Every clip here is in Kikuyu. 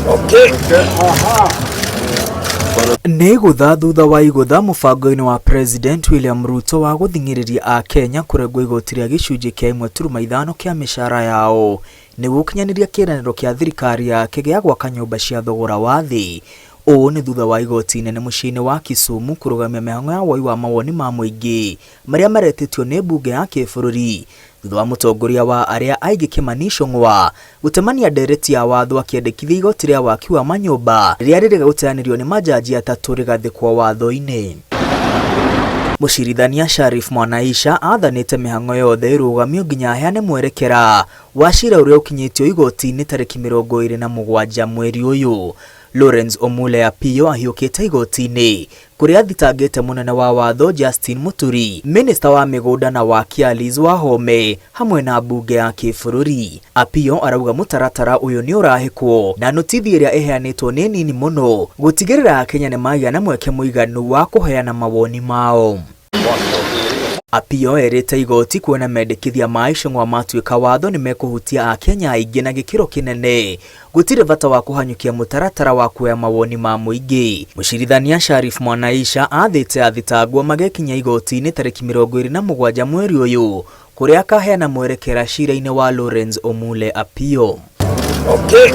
Okay. Nĩ igũtha thutha wa igũtha mũbango-inĩ wa President William Ruto wa gũthing'ĩrĩria Akenya kũrengwo igoti rĩa gĩcunjĩ kĩa 1.5 kĩa mĩcara yao nĩguo gũkinyanĩria kĩĩranĩro kĩa thirikari yake gĩa gwaka nyũmba cia thogora wa thĩ. Ũũ nĩ thutha wa igoti inene mũciĩ-inĩ wa Kisumu kũrũgamia mĩhang'o ya woi wa mawoni ma mũingĩ marĩa maretĩtio nĩ mbunge ya kĩbũrũri thutha wa mũtongoria wa arĩa aingĩ Kimani Ichung'wa gũtemania ndereti ya watho akĩendekithia igoti rĩa waki wa manyũmba rĩrĩa rĩrĩga gũteanĩrio nĩ majaji atatũ rĩgathĩkwo watho-inĩ. Mũcirithania Sharif Mwanaisha athanĩte mĩhang'o yothe ĩrũgamio nginya aheane mwerekera wa cira ũrĩa ũkinyĩtio igoti-inĩ tarĩki 27 mweri ũyũ. Lawrence Omule Apio ahiũkĩte igoti-inĩ kũrĩa athitangĩte mũnene wa watho Justin Muturi, minista wa mĩgũnda na waki Alice Wahome hamwe na mbunge ya kĩbũrũri. Apio arauga mũtaratara ũyũ nĩ ũrahĩkwo na notithi ĩrĩa ĩheanĩtwo nĩ nini mũno gũtigĩrĩra Akenya nĩ magĩa na mweke mũiganu wa kũheana mawoni mao. Apio erĩte igoti kuona mendekithia ma Ichung'wa matuĩka watho nĩ mekũhutia Akenya aingĩ na gĩkĩro kĩnene gũtirĩ bata wa kũhanyũkia mũtaratara wa kuoya mawoni ma mũingĩ. Mũcirithania Sharif Mwanaisha athĩte athitangwo magekinya igoti-inĩ tarĩki 27 mweri ũyũ kũrĩa akaheana mwerekera cira-inĩ wa Lawrence Omule Apio. Okay.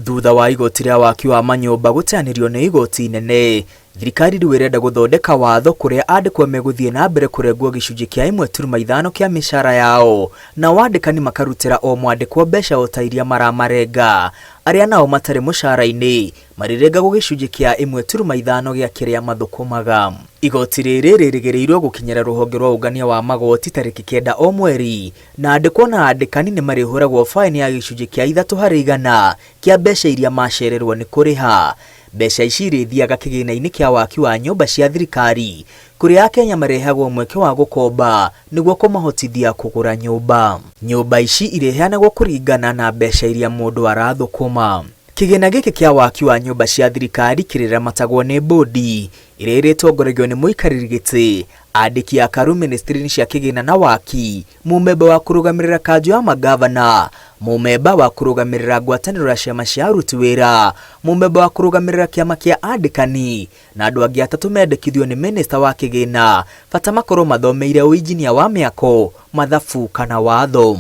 Thutha wa igoti rĩa waki wa manyũmba gũteanĩrio nĩ igoti inene, thirikari rĩu ĩrenda gũthondeka watho kũrĩa andĩkwo megũthiĩ na mbere kũrengwo gĩcunjĩ kĩa 1.5 kĩa mĩcara yao nao andĩkani makarutĩra o mwandĩkwo mbeca o ta iria maramarenga. Arĩa nao matarĩ mũcara-inĩ marĩrengagwo gĩcunjĩ kĩa 1.5 gĩa kĩrĩa mathũkũmaga. Igoti rĩrĩ rĩrĩgĩrĩirwo gũkinyĩra rũhonge rwa ũngania wa magoti tarĩki 9 o mweri na andĩkwo na andĩkani nĩ marĩhũragwo faini ya gĩcunjĩ kĩa 3 harĩ igana kĩa mbeca iria macererwo nĩ kũrĩha. Mbeca ici irĩthiaga kĩgĩna-inĩ kĩa waki wa nyũmba cia thirikari kũrĩa Akenya marĩheagwo mweke wa gũkomba nĩguo kũmahotithia kũgũra nyũmba. Nyũmba ici irĩheanagwo kũringana na mbeca iria mũndũ arathũkũma. Kĩgĩna gĩkĩ kĩa waki wa nyũmba cia thirikari kĩrĩramatagwo nĩ bodi ĩrĩa ĩrĩtongoragio nĩ mũikarĩri gĩtĩ, andĩki a karu ministry-inĩ cia kĩgĩna na waki, mũmemba wa kũrũgamĩrĩra kanjũ ya magavana, mũmemba wa kũrũgamĩrĩra ngwatanĩro ya ciama cia aruti wĩra, mũmemba wa kũrũgamĩrĩra kĩama kĩa andĩkani na andũ angĩ atatũ mendekithio nĩ minista wa kĩgĩna bata makorwo mathomeire ũinjinia wa mĩako, mathabu kana watho.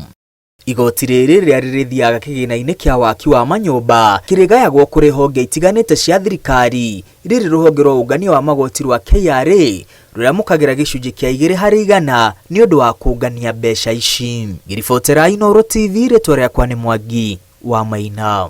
Igoti rĩrĩ rĩrĩa rĩrĩthiaga kĩgĩna-inĩ kĩa waki wa manyũmba kĩrĩgayagwo kũrĩ honge itiganĩte cia thirikari rĩrĩ rũhonge rwa ũngania wa magoti rwa KRA rũrĩa mũkagĩra gĩcunjĩ kĩa 2 harĩ igana nĩ ũndũ wa kũngania mbeca ici. Ngĩribotera Inooro TV rĩtwa rĩakwa nĩ Mwangi wa Maina.